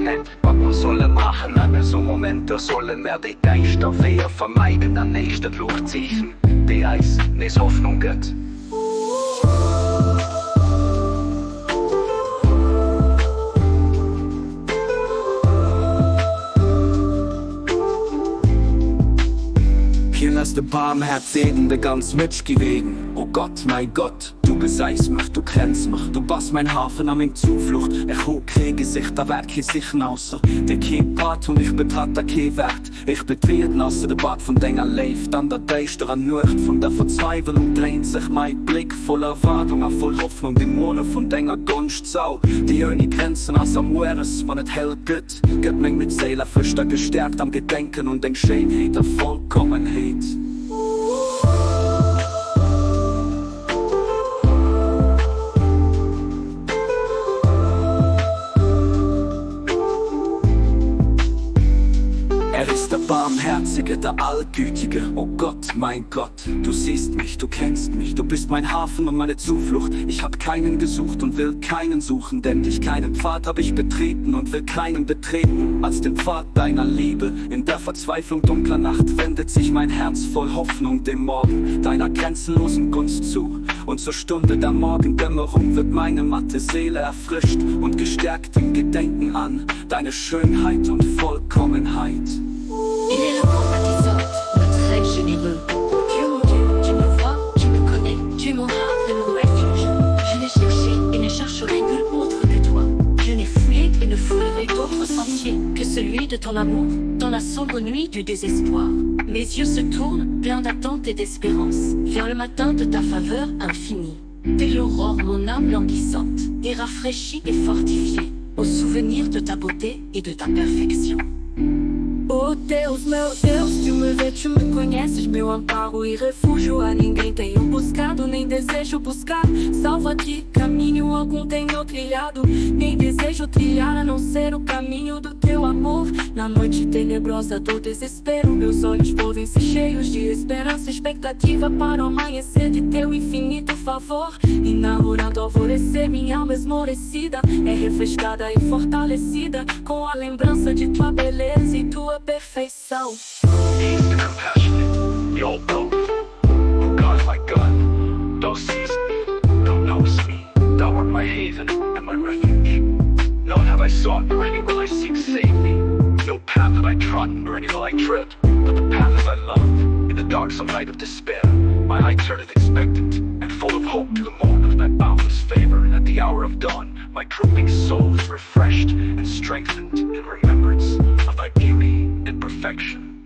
net, wat mer solle maachen. An esou Momenter solle mer déi däischter Weeër vermeiden an éischter d'Luucht sichen, déi eis nees Hoffnung gëtt. Hien ass de Baarmhäerzegen, de ganz mëtschgi Wegen. O Gott, mäi Gott, du gesäis mech, du kenns mech, du bass mäin Hafen a meng Zuflucht. Ech hu kee gesicht a waert kee sichen ausser dir, kee Pfad hunn ech betratt a kee waert ech betrieden ausser de Pfad vun denger Léift. An der däischterer Nuecht vun der Verzweiwelung dréint sech mäi Bléck voll Erwaardung a voll Hoffnung dem Muere vun denger Gonscht zou, déi ouni Grenzen ass. A mueres, wann et hell gëtt, Gëtt meng midd Séil erfrëscht a gestäerkt am Gedenken un deng Schéinheet a Vollkommenheet. Er ist der Barmherzige, der Allgütige, o Gott, mein Gott. Du siehst mich, du kennst mich, du bist mein Hafen und meine Zuflucht. Ich hab keinen gesucht und will keinen suchen, denn dich keinen Pfad hab ich betreten und will keinen betreten, als den Pfad deiner Liebe. In der Verzweiflung dunkler Nacht wendet sich mein Herz voll Hoffnung dem Morgen deiner grenzenlosen Gunst zu. Und zur Stunde der Morgendämmerung wird meine matte Seele erfrischt und gestärkt im Gedenken an deine Schönheit und Vollkommenheit. Il est le compatissant, le très généreux. Dieu, mon Dieu, tu me vois, tu me connais, tu es mon havre et mon refuge. Je n'ai cherché et ne chercherai nul autre que toi. Je n'ai fouillé et ne fouillerai d'autre sentier que celui de ton amour dans la sombre nuit du désespoir. Mes yeux se tournent, pleins d'attente et d'espérance, vers le matin de ta faveur infinie. Dès l'aurore, mon âme languissante est rafraîchie et fortifiée au souvenir de ta beauté et de ta perfection. Oh Deus, meu Deus, tu me vês, tu me conheces, meu amparo e refúgio. A ninguém tenho buscado, nem desejo buscar. Salvo a ti, caminho algum tenho trilhado, nem desejo trilhar a não ser o caminho do teu amor. Na noite tenebrosa do desespero, meus olhos volvem-se cheios de esperança, expectativa para o amanhecer de teu infinito favor. E na hora do alvorecer, minha alma esmorecida é refrescada e fortalecida com a lembrança de tua beleza e tua perfeição. He is the compassionate, the all-powerful. O God, my God, thou seest me, thou knowest me, thou art my haven and my refuge. None have I sought, nor any will I seek save thee. No path have I trodden, nor any will I tread, but the path of thy love. In the darksome night of despair, my eye turneth expectant and full of hope to the morn of thy boundless favor, and at the hour of dawn, my drooping soul is refreshed and strengthened in remembrance of thy beauty and perfection.